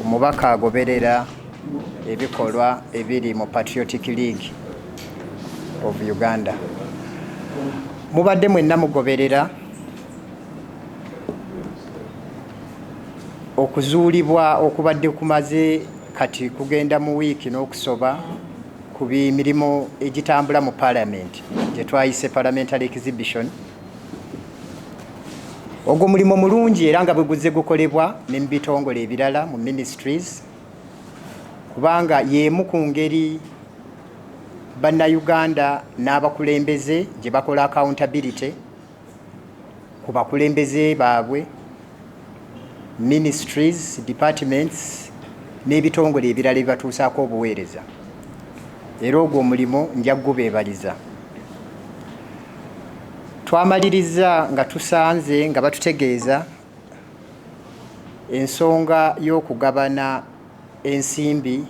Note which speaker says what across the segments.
Speaker 1: Omubaka agoberera ebikolwa ebiri mu Patriotic League of Uganda. Mubadde mwenna mugoberera okuzuulibwa okubadde kumaze kati kugenda mu wiiki n'okusoba ku mirimu egitambula mu Parliament gye twayise Parliamentary Exhibition. Ogwo mulimu mulungi era nga bwe guzze gukolebwa ne mu bitongole ebirala mu ministries, kubanga y'emu ku ngeri Bannayuganda n'abakulembeze gye bakola accountability ku bakulembeze baabwe, ministries, departments n'ebitongole ebirala ebibatuusaako obuweereza. Era ogwo omulimu nja kugubeebaliza. Twamaliriza nga tusanze nga batutegeeza ensonga y'okugabana ensimbi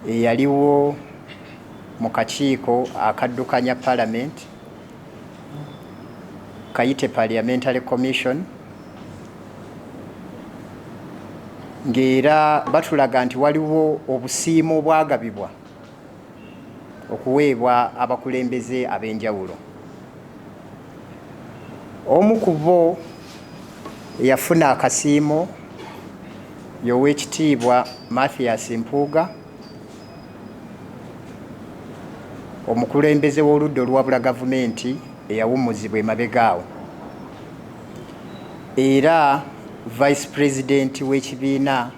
Speaker 1: eyaliwo mu kakiiko akaddukanya Parliament, kayite Parliamentary Commission, ng'era batulaga nti waliwo obusiimo obwagabibwa okuweebwa abakulembeze ab'enjawulo. Omu ku bo eyafuna akasiimo y'Oweekitiibwa Mathias Mpuuga, omukulembeze w'oludda oluwabula gavumenti eyawummuzibwa emabega awo, era Vice President w'ekibiina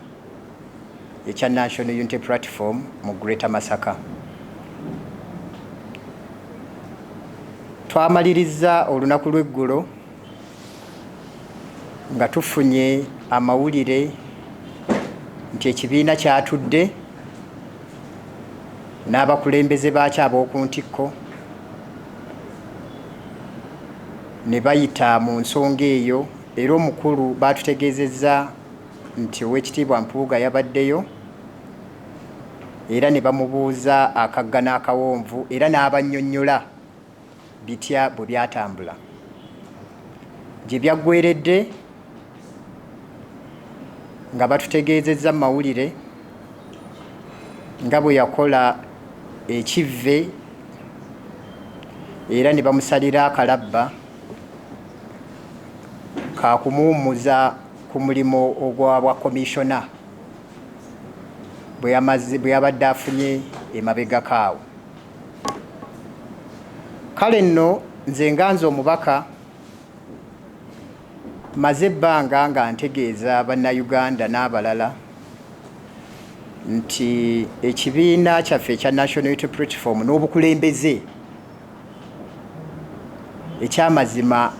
Speaker 1: ekya National Unity Platform mu Greater Masaka. Twamalirizza olunaku lw'eggulo nga tufunye amawulire nti ekibiina kyatudde n'abakulembeze baakyo ab'oku ntikko ne bayita mu nsonga eyo, era omukulu baatutegeezezza nti Oweekitiibwa Mpuuga yabaddeyo era ne bamubuuza akagga n'akawonvu era n'abannyonnyola bitya bwe byatambula. Gye byaggweeredde nga batutegeezezza mu mawulire nga bwe yakola ekivve era ne bamusalira akalabba ka kumuwummuza ku mulimu ogwa bwa komishona bwe yabadde afunye emabegako awo. Kale nno nze nga nze omubaka maze ebbanga nga ntegeeza Bannayuganda n'abalala nti ekibiina kyaffe ekya National Unity Platform n'obukulembeze ekyamazima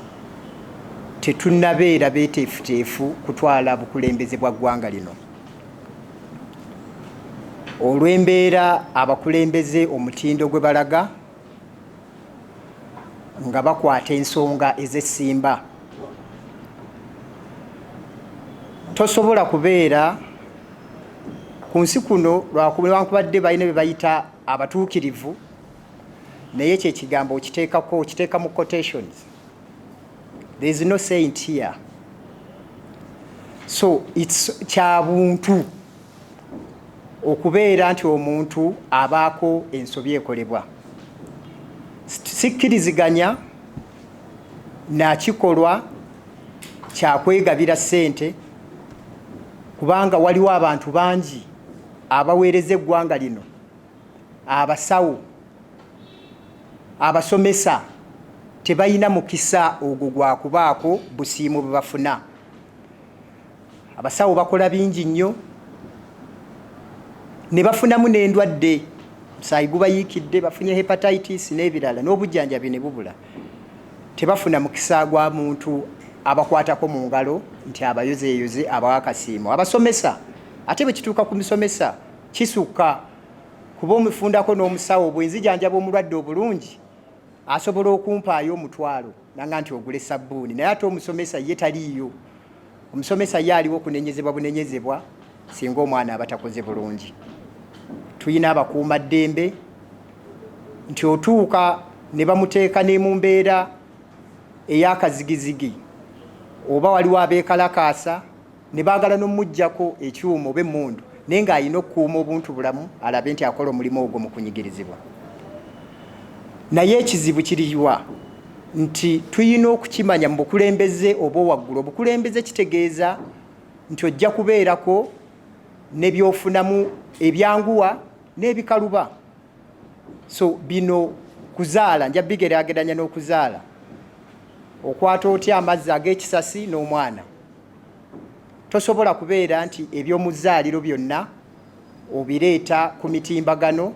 Speaker 1: tetunnabeera beeteefuteefu kutwala bukulembeze bwa ggwanga lino olw'embeera abakulembeze omutindo gwe balaga nga bakwata ensonga ez'essimba. Tosobola kubeera ku nsi kuno lwankubadde balina bye bayita abatuukirivu, naye ekyo ekigambo okiteekako, okiteeka mu quotations. There is no saint here. So it's kya buntu okubeera nti omuntu abaako ensobi ekolebwa. Sikkiriziganya nakikolwa kyakwegabira ssente, kubanga waliwo abantu bangi abaweereza eggwanga lino, abasawo, abasomesa, tebalina mukisa ogwo gwa kubaako busiimu bwe bafuna. Abasawo bakola bingi nnyo ne bafunamu n'endwadde, musaayi gubayiikidde, bafunye hepatitis n'ebirala, n'obujjanjabi ne bubula. Tebafuna mukisa gwa muntu abakwatako mu ngalo nti abayozeeyoze abawa akasiimo. Abasomesa ate bwe kituuka ku musomesa kisukka, kuba omufundako n'omusawo bwe nzijanjaba omulwadde obulungi asobola okumpaayo omutwalo nanga nti ogule sabbuuni, naye ate omusomesa ye taliiyo. Omusomesa ye aliwo kunenyezebwa bunenyezebwa singa omwana aba takoze bulungi. Tulina abakuumaddembe nti otuuka ne bamuteeka ne mu mbeera ey'akazigizigi, oba waliwo abeekalakaasa Ne baagala n'omuggyako ekyuma oba emmundu, naye ng'alina okukuuma obuntu bulamu, alabe nti akola omulimu ogwo mu kunyigirizibwa. Naye ekizibu kiriwa nti tulina okukimanya mu bukulembeze oba owaggulu. Obukulembeze kitegeeza nti ojja kubeerako ne byofunamu ebyanguwa n'ebikaluba. So bino kuzaala, nja bigeraageranya n'okuzaala. Okwata otya amazzi ag'ekisasi n'omwana? Tosobola kubeera nti eby'omuzaaliro byonna obireeta ku mitimbagano,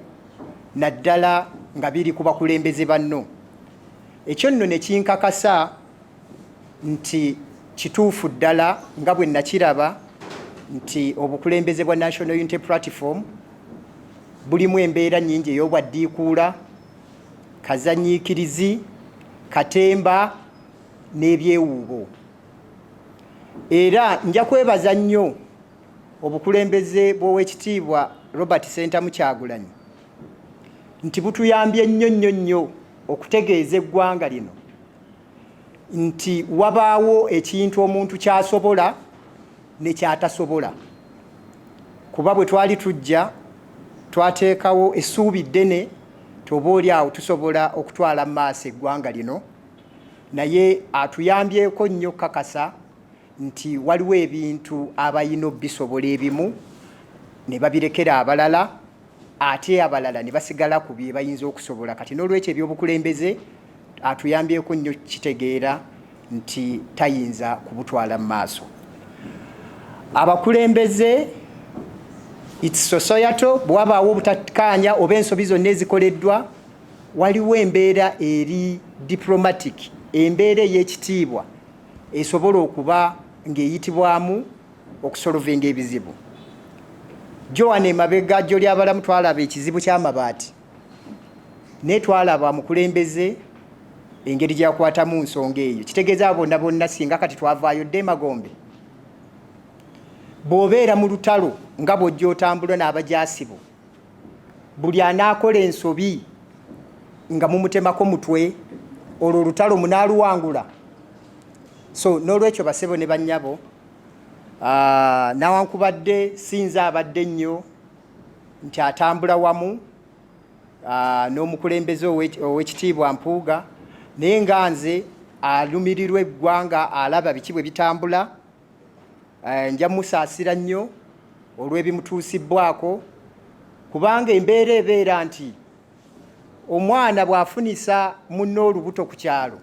Speaker 1: naddala nga biri ku bakulembeze banno. Ekyo nno ne kinkakasa nti kituufu ddala nga bwe nakiraba nti obukulembeze bwa National Unity Platform bulimu embeera nnyingi ey'obwaddiikuula, kazanyiikirizi, katemba n'ebyewuubo. Era nja kwebaza nnyo obukulembeze bw'Owekitiibwa Robert Ssentamu Kyagulanyi nti butuyambye nnyo nnyo nnyo okutegeeza eggwanga lino nti wabaawo ekintu omuntu ky'asobola ne ky'atasobola, kuba bwe twali tujja twateekawo essuubi ddene ti oba oli awo tusobola okutwala mu maaso eggwanga lino, naye atuyambyeko nnyo kakasa nti waliwo ebintu abalina obisobola ebimu ne babirekera abalala, ate abalala ne basigala ku bye bayinza okusobola. Kati n'olwekyo ebyobukulembeze atuyambyeko nnyo kitegeera nti tayinza kubutwala mu maaso. Abakulembeze, it's societal, bwe wabaawo obutakkaanya oba ensobi zonna ezikoleddwa, waliwo embeera eri diplomatic, embeera ey'ekitiibwa esobola okuba ng'eyitibwamu okusolvinga ebizibu. Joan, emabega jjo lyabalamu twalaba ekizibu ky'amabaati, naye twalaba mukulembeze engeri gyakwatamu nsonga eyo. Kitegeeza bonna bonna singa kati twavaayo dde emagombe. Bw'obeera mu lutalo nga bw'ojja otambula n'abajaasi bo, buli anaakola ensobi nga mumutemako mutwe, olwo olutalo munaaluwangula? So n'olwekyo, basebo ne bannyabo, nawankubadde sinza abadde nnyo nti atambula wamu n'omukulembeze Owekitiibwa Mpuuga, naye nga nze alumirirwa eggwanga, alaba biki bwe bitambula, nja musaasira nnyo olw'ebimutuusibbwako, kubanga embeera ebeera nti omwana bw'afunisa munne olubuto ku kyalo,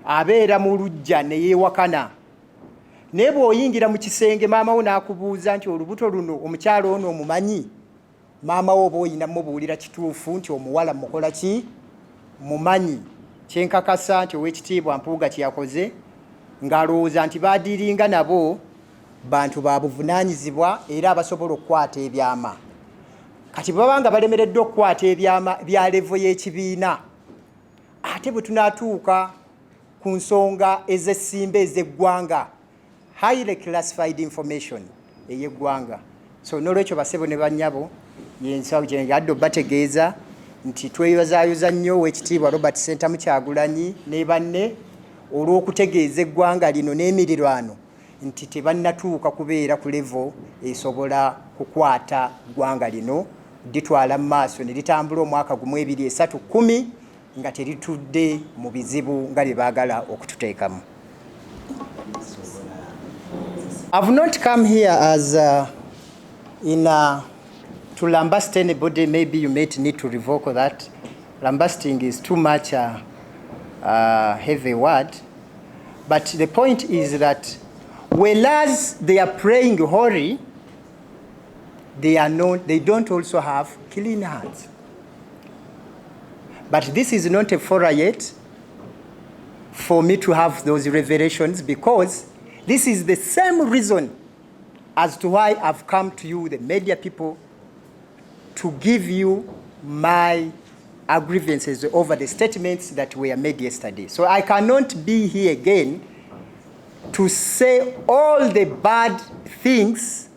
Speaker 1: abeera mu luggya ne yeewakana, naye bw'oyingira mu kisenge, maama wo n'akubuuza nti olubuto luno omukyalo ono omumanyi, maama wo oba oyina mubuulira kituufu nti omuwala mukola ki, mumanyi. Kyenkakasa nti Owekitiibwa Mpuuga kyeyakoze ng'alowooza nti baadiiringa nabo bantu ba buvunaanyizibwa era abasobola okukwata ebyama. Kati bwe baba nga balemereddwa okukwata ebyama bya level y'ekibiina, ate bwe tunaatuuka ku nsonga ez'essimba ez'eggwanga, highly classified information ey'eggwanga? So n'olwekyo, basebo ne bannyabo, yensadde obategeeza nti tweyozaayoza nnyo Owekitiibwa Robert Ssentamu Kyagulanyi ne banne olw'okutegeeza eggwanga lino n'emirirwano nti tebannatuuka kubeera ku level esobola kukwata ggwanga lino litwala mu maaso ne litambula omwaka 1, 2, 3, 10 nga teritudde mu bizibu nga bye baagala okututeekamu. I've not come here as to lambast anybody. Maybe you may need to revoke that. Lambasting is too much heavy word. But the point is that whereas they are praying holy, they are not, they don't also have clean hands. But this is not a foray yet for me to have those revelations, because this is the same reason as to why I've come to you, the media people, to give you my grievances over the statements that were made yesterday. So I cannot be here again to say all the bad things,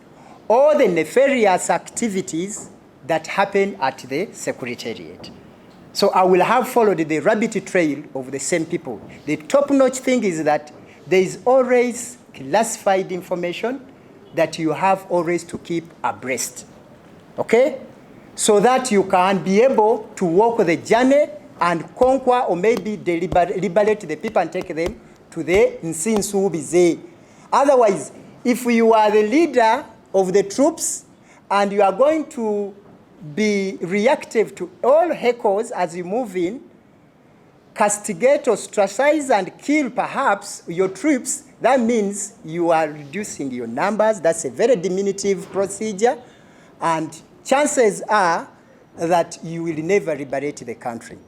Speaker 1: all the nefarious activities that happen at the secretariat. So I will have followed the rabbit trail of the same people. The top-notch thing is that there is always classified information that you have always to keep abreast. Okay? So that you can be able to walk the journey and conquer or maybe liberate the people and take them to the nsi nsuubize. Otherwise, if you are the leader of the troops and you are going to be reactive to all heckles as you move in, castigate, ostracize, and kill perhaps your troops, that means you are reducing your numbers. That's a very diminutive procedure. And chances are that you will never liberate the country.